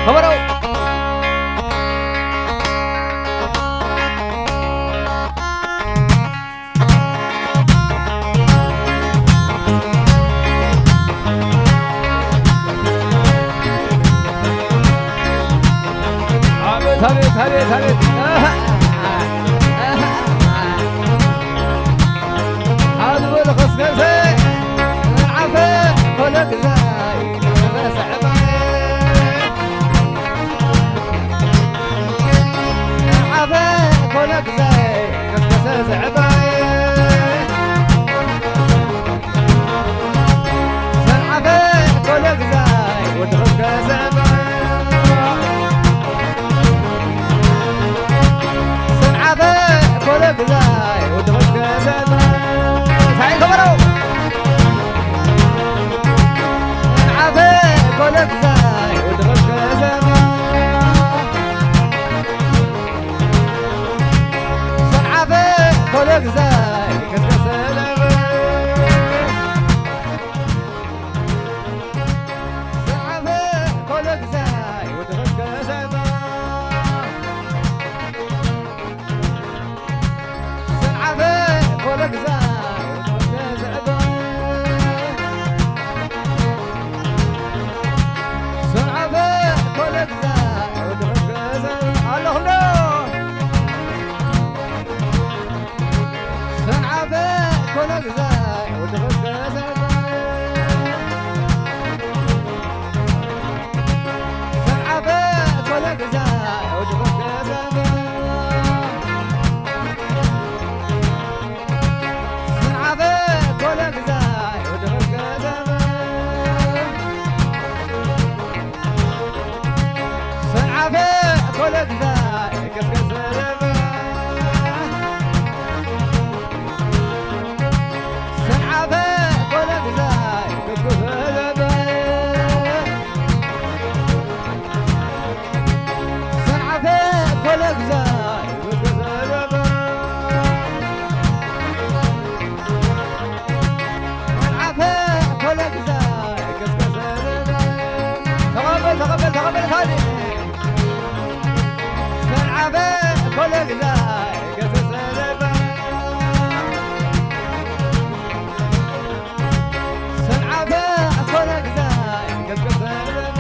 ከበሮ። ኣቤት፣ ኣቤት፣ ኣቤት፣ ኣቤት። ኣሃ፣ ኣሃ። ሓዝ በል ኸስከሰ፣ ዓፈ ኮለ ግዛይ፣ ኸስከሰ ዕባየ። ዓፈ ኮለ ግዛይ፣ ኸስከሰ ዕባየ። ሰንዓፈ ኮለ ግዛይ፣ ወዲ ኸስከሰ ዕባየ። ሰንዓፈ ኮለ ግዛይ ወዲ ኸስከሰ። ሳይ ከበሮ። ሰንዓፈ ኮለ ግዛይ ወዲ ኸስከሰ። ሰንዓፈ ኮለ ግዛይ ኸስከሰ። ሰንዓፈ ኮለ ግዛይ ወዲ ኸስከሰ። ሰንዓፈ ኮለ ግዛይ ወዲ ኸስከሰ። ሰንዓፈ ኮለ ግዛይ ወዲ ኸስከሰ። ኣለኹም ዶ? ሰንዓፈ ኮነ ግዛይ ወዲ ኸስከሰ። ሰንዓፈ ኮነ ግዛይ ወዲ ኸስከሰ። ሰንዓፈ ኮነ ግዛይ ወዲ ኸስከሰ። ሰንዓፈ ኮለ ግዛይ ከስከሰ ለበ። ሰንዓፈ ኮለ ግዛይ ከስከሰ ለበ። ሰንዓፈ ኮለ ግዛይ ከስከሰ ለበ። ሰንዓፈ ኮለ ግዛይ ከስከሰ ለበ። ተቐበል፣ ተቐበል፣ ተቐበል፣ ታዲያ። ሰንዓፈ ኮለ ግዛይ ከስከሰ ለበ። ሰንዓፈ ኮለ ግዛይ ከስከሰ ለበ።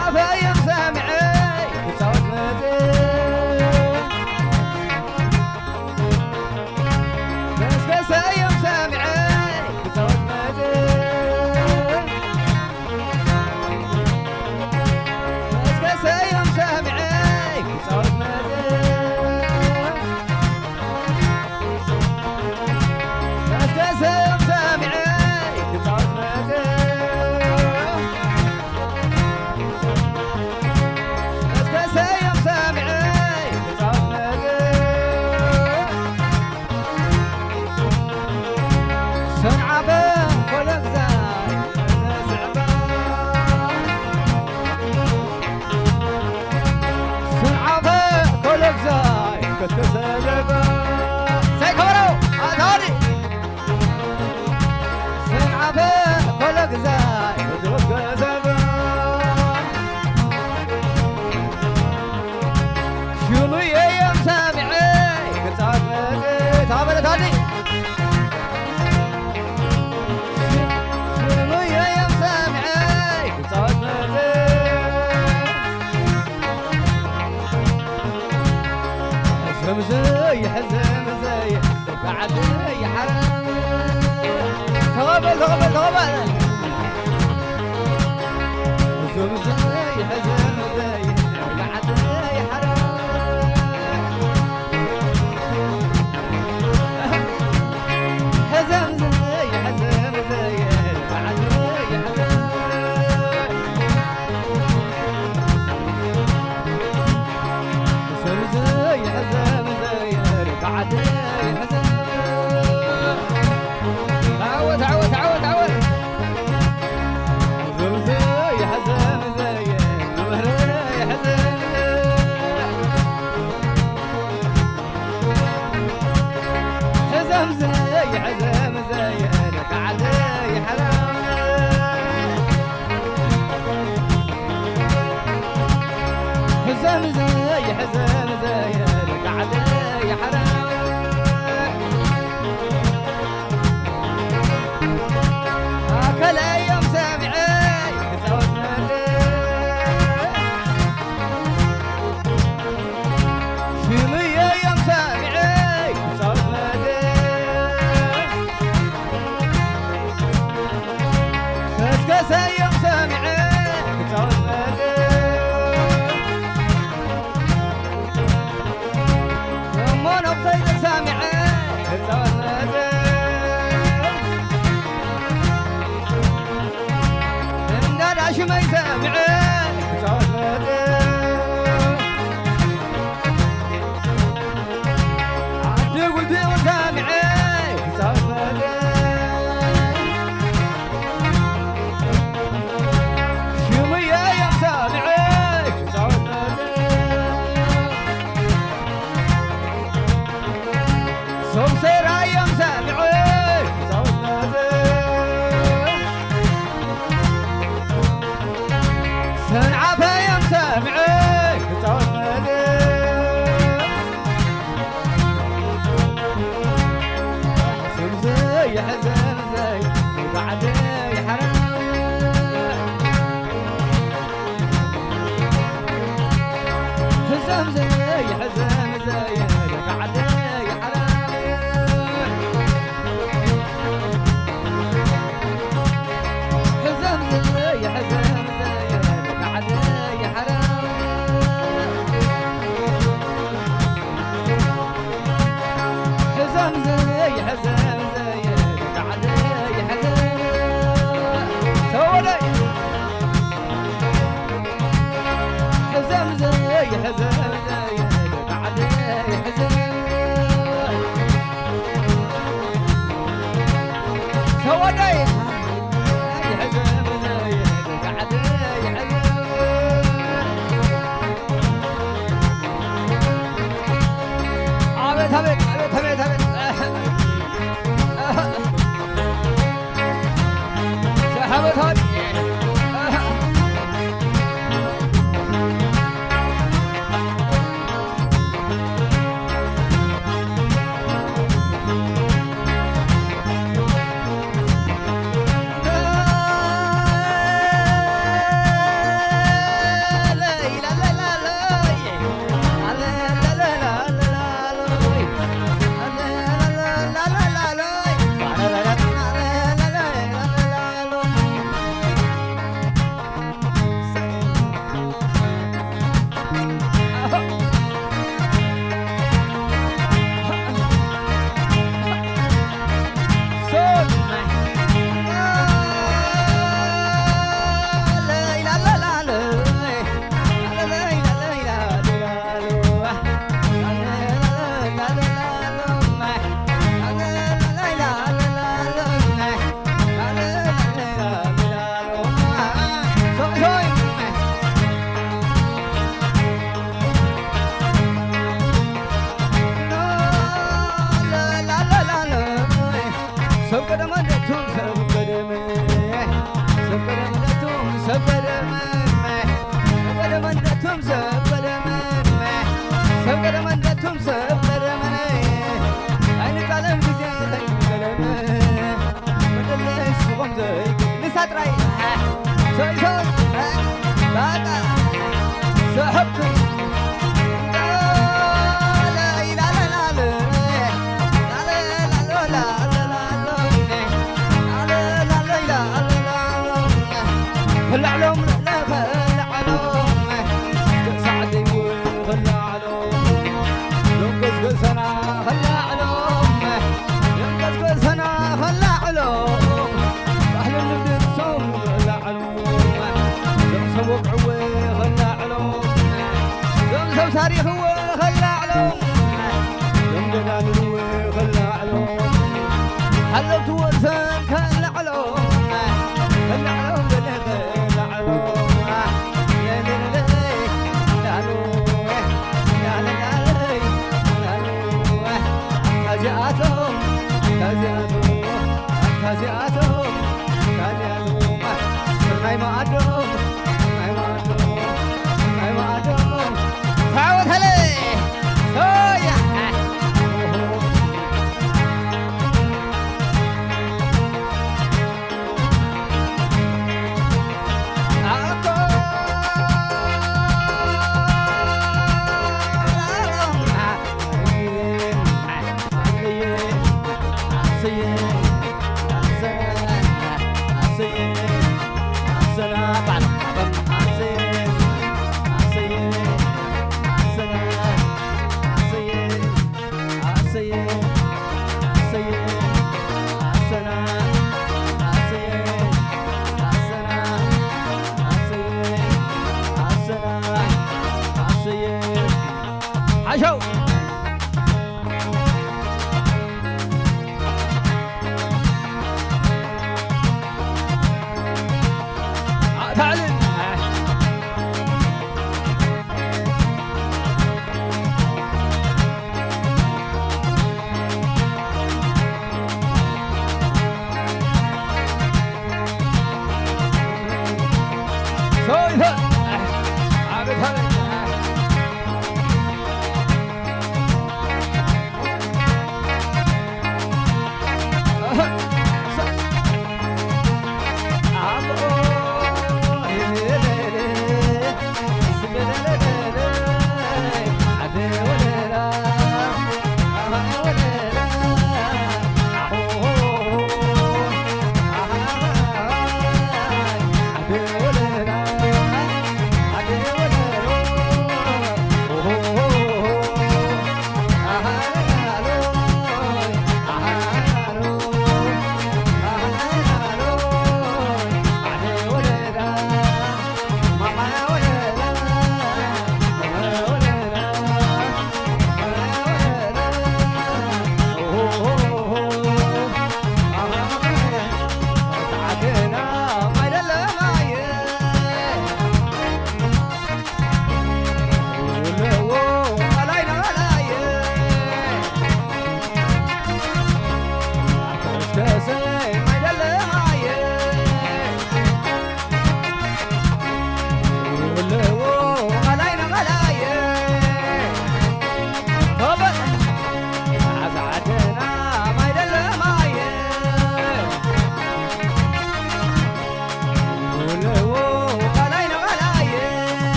ኣፈዮም ሰሚዐ ክጻወት መጽእ። ገስገሰዮም ሰሚዐ ክጻወት መጽእ። ገስገሰዮም ሰሚዐ ክጻወት መጽእ። ገስገሰዮም ሰሚዐ ክጻወት መጽእ። ገስገሰዮም ሰሚዐ ክጻወት መጽእ። ሰንዓፈ ኮለ ግዛይ ስዕባ። ሰንዓፈ ኮለ ግዛይ ከስከሰ ለበ። ሳይ ከበሮ ኣታሪ። ሰንዓፈ ኮለ ግዛይ ከስከሰ ለበ። ሽሙየዮም ሰሚዐ ክጻወት መጽእ። ታበለታኒ። ሽሙየዮም ሰሚዐ ክጻወት መጽእ። ዘምዘይ ሕዘምዘይ ብዓደይ ሓረ። ተቐበል፣ ተቐበል፣ ተቐበል። ዓወት፣ ዓወት፣ ዓወት፣ ዓወት። ለዮም ሰሚዐ ክጻወት መደ ሽምየዮም ሰሚዐ ክጻወት መደ ከስከሰዮም ሰሚዐ ክጻወት መደ እሞ ነብሰይ ተሳሚዐ ክጻወት መደ እንዳዳ ሽመይ ሰሚዐ ክጻወት መደ ዓዲ ጉልቲ እውን ሰሚዐ ክጻወት መደ ሽሙየ እዮም ሰሚዐ ክጻወት መደ ሶምሰራ እዮም ሰሚዐ ክጻወት መደ ሰንዓፈ እዮም ሰሚዐ ክጻወት መደ ስም ዘይሕዘን ዘይ ባዕደይ ሓራም ሕዘም ዘይሕዘን ዘይ ባዕደይ ሓራም ሕዘም ዘይሕዘን ዘይ ባዕደይ ሓራም ሕዘም ዘይሕዘን ዘይ ባዕደይ ሓራም ተወደይ ሕዘም ዘይሕዘን ዘይ ባዕደይ ሕዘን ተወደይ ሰብ ቀደመ ነቶም ሰብ ቀደመ ሰብ ቀደመ ነቶም ሰብ ቀደመ ሰብ ቀደመ ነቶም ሰብ ቀደመ ሰብ ቀደመ ነቶም ሰብ ቀደመ ኣይንቃለም ግዜ ኸይቀደመ መደለይ ስኾም ዘይብል ንሳ ጥራይ ሰይሶን በቃ ሰሐብኩ ኸላዕሎም ኸላዕሎም ሳዕዲ ኸላዕሎም ሎም ገስገሰና ኸላዕሎም ሎም ገስገሰና ኸላዕሎም ባህልን ልምድን ሰው ኸላዕሎም ሎም ሰብ ወግዕወ ኸላዕሎም ሎም ሰብ ታሪኽወ ኸላዕሎም ሎም ጀጋኑወ ኸላዕሎም ሓለውቲ ወሰን ኸላዕሎም ኸላዕሎም ገለ ኸላዕሎም ለለለለይ ላሉ ላለላለይ ላሉ ኣንታ እዚኣቶም ኣንታ እዚኣቶም ኣንታ እዚኣቶም ኣንታ እዚኣቶም ስርናይ መኣዶም ስርናይ መኣዶም ስርናይ መኣዶም ታወተለ ሶያ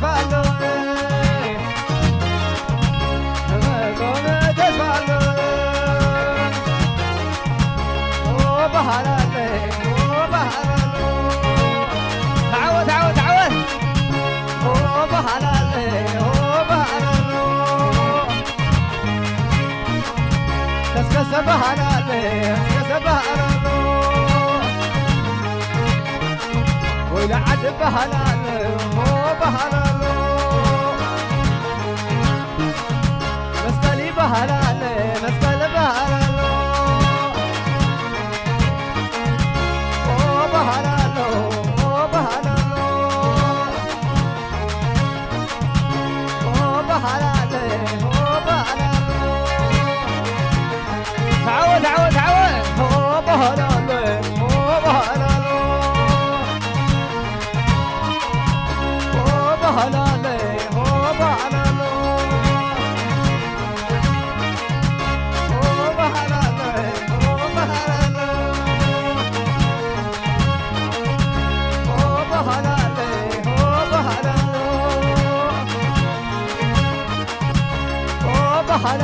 ተስፋ ኣሎ፣ ተስፋ ኣሎ። ኦ፣ ባህል ኣለ፣ ኦ፣ ባህል ኣሎ። ተዓወት፣ ተዓወት፣ ተዓወት። ኦ፣ ባህል ኣለ፣ ኦ፣ ባህል ኣሎ። ከስከሰ ባህል ኣለ፣ ከስከሰ ባህል ኣሎ። ወይለ ዓዲ ባህል ኣለ፣ ኦ፣ ባህል ኣሎ። መስቀል ይበሃል ኣለ፣ መስቀል ይበሃል ኣሎ። ኦ፣ ባህል ኣሎ፣ ኦ፣ ባህል ኣሎ። ኦ፣ ባህል ኣለ፣ ኦ፣ ባህል ኣሎ። ተዓወት፣ ተዓወት፣ ተዓወት። ኦ፣ ባህል ኣለ፣ ኦ፣ ባህል ኣሎ። ኦ፣ ባህል ኣለ፣ ኦ፣ ባህል ኣሎ። ኦ፣ ባህል ኣለ፣ ኦ፣ ባህል ኣሎ። ኦ፣ ባህል ኣለ፣ ኦ፣ ባህል ኣሎ። ኦ፣ ባህል